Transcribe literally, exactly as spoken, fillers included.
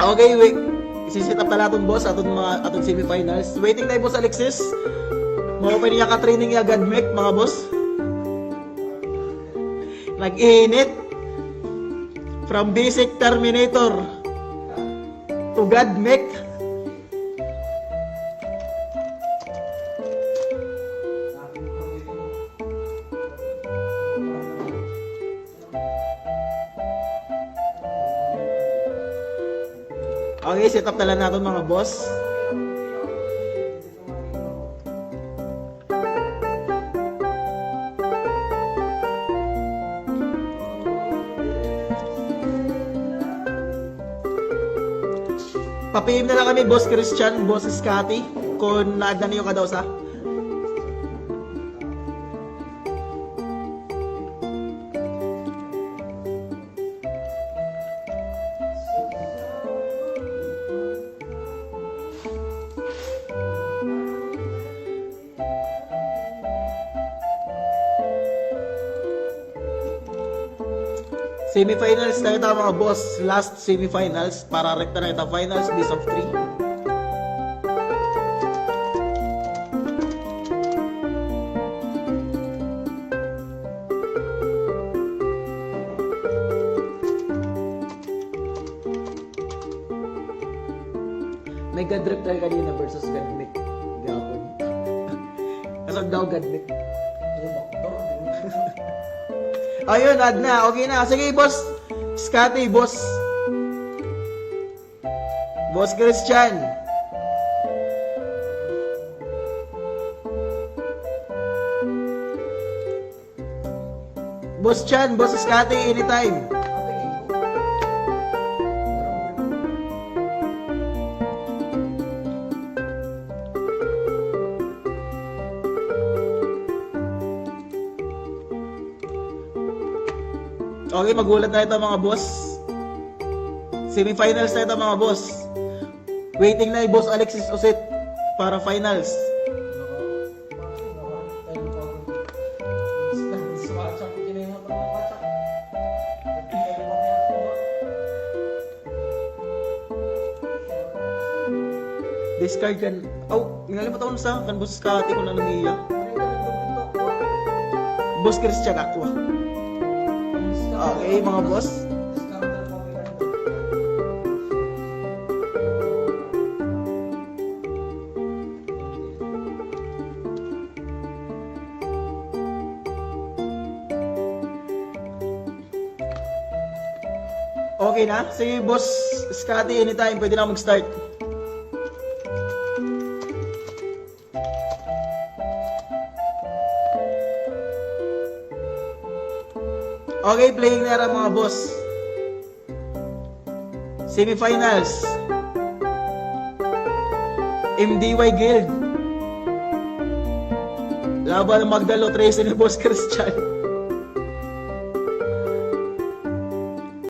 Okay, wait. Isi-set up na naton, boss, aton mga, aton semifinals. Waiting na hi Boss Alexis. Mao pa niya ka-training niya, Godmech, mga boss. Nag-init. From basic Terminator to Godmech. Okay, set up na la naton, mga boss. Pa-P M na la kami, Boss Christian, Boss Scotty, kon naadnan niyo kada usa. Semifinals na kita, mga boss. Last semifinals para rekta na kita finals, best of three. May Godrep tayo kanina versus Godmech. Gapon. Nasaan daw Godmech? Ayun, add na. Okay na. Sige, boss. Scotty, boss. Boss Christian. Boss Chan, Boss Scotty, anytime. Okay, maghulat na ito, mga boss. Semifinals na ito, mga boss. Waiting na hi Boss Alexis Usit para finals. Discard kan, aw, nalimutan ko na sa kan Boss Scotty kung ano niya. Boss Christian, Aqua. Okay, mga boss. Okay na? Sige, Boss Scotty, anytime. Pwede na mag-start. Okay, playing na ra, mga boss. Semifinals. M D Y Guild. Laban ng Magdalo, trese ni Boss Christian.